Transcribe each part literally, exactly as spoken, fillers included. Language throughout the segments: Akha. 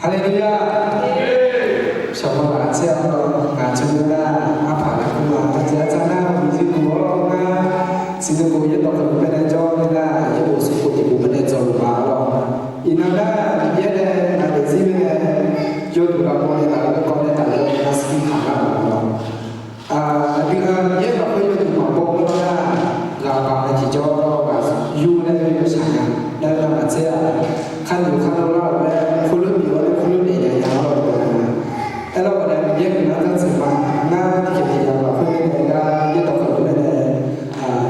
Haleluya! Shawqmaw laf tser-awr, ngaq tmr nar, arpaq lafkhoer ma, arjeq artsaq nar, miqzir guq-awr ngar, siqdui khof yaerdawq kawqluf baenae jawr-awr nae nar, yaerbof smrkhof tiq khof baenae dzawluf ma-awr lawr. Iqnan nar, Miqyaer nae ngaq daefzir mirnae, yawduq lavbaw nae tafler garkawv nae tafler-awr nar, shirkaq lar-euq ma-awr lawr. Aqdui-aq, Miqyaer lafkhoer yawduq maqbaw-eu nar, ghaq baq-eu tiqjawr-awr ghaq yur laer yawshaq nya laer nar maqtser-a. Kharnoeq kharlof lar-euq laer khoerlof bif-awr nae khoerlof daef nya nya-awr lawr-eu ma. Aerlawr baqdanae Miqyaer guiqlanq-anr dzanr tsoeq ma. Ngar tiqkhaeq tiqyaq lafkhoer nae gar yaerdawq kawqluf nae nae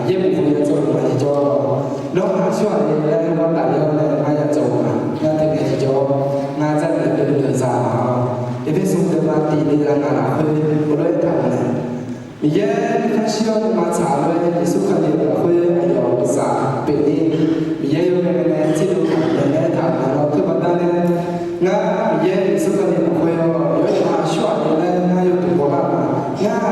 yaerbof khof ya dzawluf ma tiqjawr lawr. Nawr aqsurghaq le laer ngar tafler-awr nae ngar ya dzawluf ma. Ngar teunae tiqjawr ngar dzarnaeq deuq deuq za ma-awr, Erpersu deuvma tiq le za ngaq lafkhoer heulof-aer taqngaeq mae. Miqyaer nuikhanr shir-awr nuima tsaq-eu lof-aer Yeqsur Kali-euq lafkhoer aqyawf-euq zaq pyeufni, Miqyaer yawbae nae tserdov taq-euq mae laer taqngaeq lawr. Teubaqda nae ngar Miqyaer Yeqsur Kali lafkhoer-awr yawqha aqsurghaq le laer ngar yawduq bawlar-euq ma. Ngar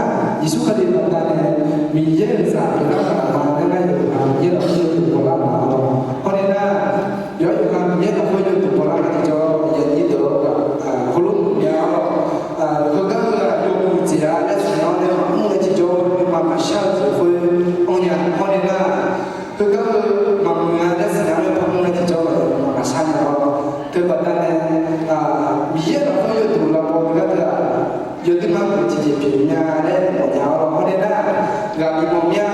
Yeqsur Kali baqdanae Miqyaer-euq zaq pyeuflar taq-euq ma laer ngar yawqha Miqyaer lafkhoer yawduq bawlar-euq ma-awr lawr. Hawr nae nar, yawqha Miqyaer lafkhoer yawduq bawlar-eu tiqjawr, aqyuif aqnyir deuq-awr, heulof maqbyav-awr, heugar heu-aq yawmuiq jeq-a laer siqnya-awr nae maqmr nae tiqjawr, nuima maqshar-eu jeq khoer anr nya. Hawr nae nar, heugar heu maqmuiq-a laer siqnya-awr nae maqmr nae tiqjawr, nuima maqshar nya-awr, teubaqda nae Miqyaer lafkhoer yawduq lavbaw-eu gharduq-aq, yawduq maqmuiq tiqjeq pyeuf nya laer mawfnya-awr lawr. Hawr nae nar, ghaq bif mawf mir-a.